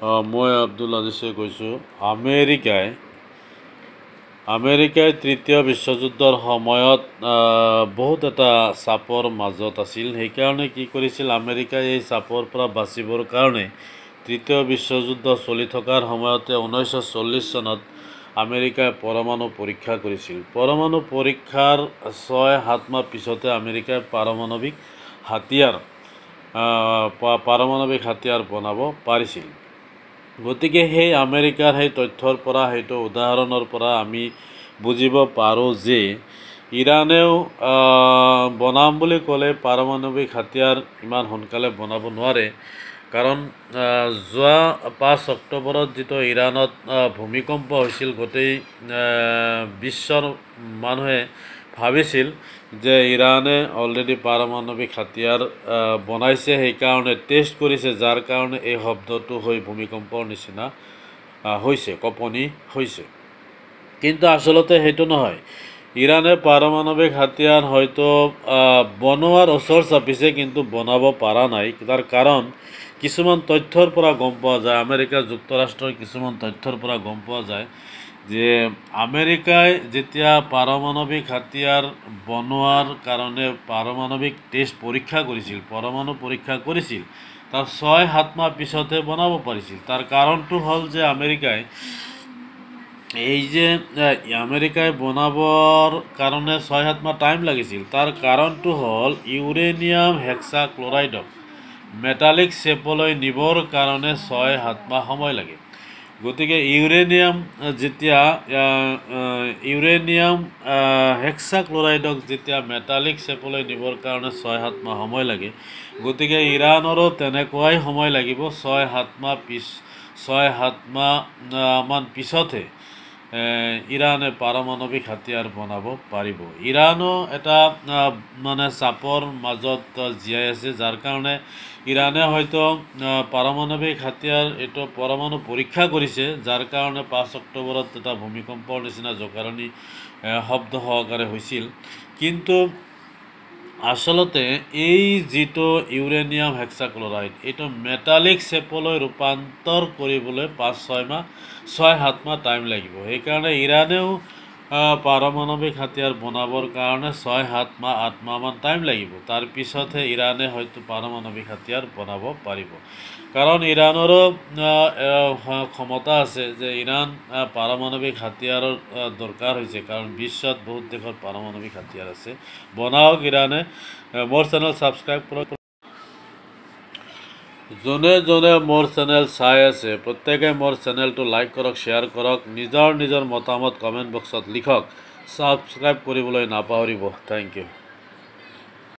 মই আব্দুল আজিজে কৈছোঁ। আমেৰিকাই তৃতীয় বিশ্বযুদ্ধৰ সময়ত বহুত এটা চাপৰ মাজত আছিল। সেইকাৰণে কি কৰিছিল আমেৰিকাই, এই চাপৰ পৰা বাচিবৰ কাৰণে তৃতীয় বিশ্বযুদ্ধ চলি থকাৰ সময়তে 1940 চনত আমেৰিকাই পৰমাণু পৰীক্ষা কৰিছিল। পৰমাণু পৰীক্ষাৰ 6-7 মাহ পিছতে আমেৰিকাই পাৰমাণৱিক হাতিয়াৰ বনাব পাৰিছিল। গতিকে সেই আমেৰিকাৰ সেই তথ্যৰ পৰা, সেইটো উদাহৰণৰ পৰা আমি বুজিব পাৰোঁ যে ইৰাণেও বনাম বুলি ক'লে পাৰমাণৱিক হাতিয়াৰ ইমান সোনকালে বনাব নোৱাৰে। কাৰণ যোৱা 5 অক্টোবৰত যিটো ইৰাণত ভূমিকম্প হৈছিল, গোটেই বিশ্বৰ মানুহে ভাবিছিল যে ইৰাণে অলৰেডি পাৰমাণৱিক হাতিয়াৰ বনাইছে, সেইকাৰণে টেষ্ট কৰিছে, যাৰ কাৰণে এই শব্দটো হৈ ভূমিকম্পৰ নিচিনা হৈছে, কঁপনি হৈছে। কিন্তু আচলতে সেইটো নহয়। ইৰাণে পাৰমাণৱিক হাতিয়াৰ হয়তো বনোৱাৰ ওচৰ চাপিছে, কিন্তু বনাব পৰা নাই। তাৰ কাৰণ কিছুমান তথ্যৰ পৰা গম পোৱা যায়, আমেৰিকা যুক্তৰাষ্ট্ৰৰ কিছুমান তথ্যৰ পৰা গম পোৱা যায় যে আমেৰিকাই যেতিয়া পাৰমাণৱিক হাতিয়াৰ বনোৱাৰ কাৰণে পাৰমাণৱিক টেষ্ট পৰীক্ষা কৰিছিল, পৰমাণু পৰীক্ষা কৰিছিল, তাৰ 6-7 মাহ পিছতহে বনাব পাৰিছিল। তাৰ কাৰণটো হ'ল যে আমেৰিকাই এই যে আমেৰিকাই বনাবৰ কাৰণে 6-7 মাহ টাইম লাগিছিল, তাৰ কাৰণটো হ'ল ইউৰেনিয়াম হেক্সাক্লৰাইডক মেটালিক শ্বেপলৈ নিবৰ কাৰণে 6-7 মাহ সময় লাগে। গতিকে ইউৰেনিয়াম হেক্সাক্লৰাইডক যেতিয়া মেটালিক শ্বেপলৈ নিবৰ কাৰণে 6-7 মাহ সময় লাগে, গতিকে ইৰাণৰো তেনেকুৱাই সময় লাগিব। 6-7 মাহ মান পিছতহে ইৰাণে পাৰমাণৱিক হাতিয়াৰ বনাব পাৰিব। ইৰাণো এটা মানে চাপৰ মাজত জীয়াই আছে, যাৰ কাৰণে ইৰাণে হয়তো পাৰমাণৱিক হাতিয়াৰ এইটো পৰমাণু পৰীক্ষা কৰিছে, যাৰ কাৰণে 5 অক্টোবৰত এটা ভূমিকম্পৰ নিচিনা জোকাৰণি শব্দ সহকাৰে হৈছিল। কিন্তু আচলতে এই যিটো ইউৰেনিয়াম হেক্সাক্লৰাইড, এইটো মেটালিক শ্বেপলৈ ৰূপান্তৰ কৰিবলৈ 5-6 মাহ, 6-7 মাহ টাইম লাগিব। সেইকাৰণে ইৰাণেও পাৰমাণৱিক হাতিয়াৰ বনাবৰ কাৰণে 6-7 মাহ, 8 মাহমান টাইম লাগিব। তাৰপিছতহে ইৰাণে হয়তো পাৰমাণৱিক হাতিয়াৰ বনাব পাৰিব। কাৰণ ইৰাণৰো ক্ষমতা আছে যে ইৰাণ পাৰমাণৱিক হাতিয়াৰৰ দৰকাৰ হৈছে, কাৰণ বিশ্বত বহুত দেশত পাৰমাণৱিক হাতিয়াৰ আছে। বনাওক ইৰাণে। মোৰ চেনেল ছাবস্ক্ৰাইব কৰক। যোনে যোনে মোৰ চেনেল চাই আছে প্ৰত্যেকে মোৰ চেনেলটো লাইক কৰক, শ্বেয়াৰ কৰক, নিজৰ নিজৰ মতামত কমেণ্ট বক্সত লিখক, ছাবস্ক্ৰাইব কৰিবলৈ নাপাহৰিব। Thank you.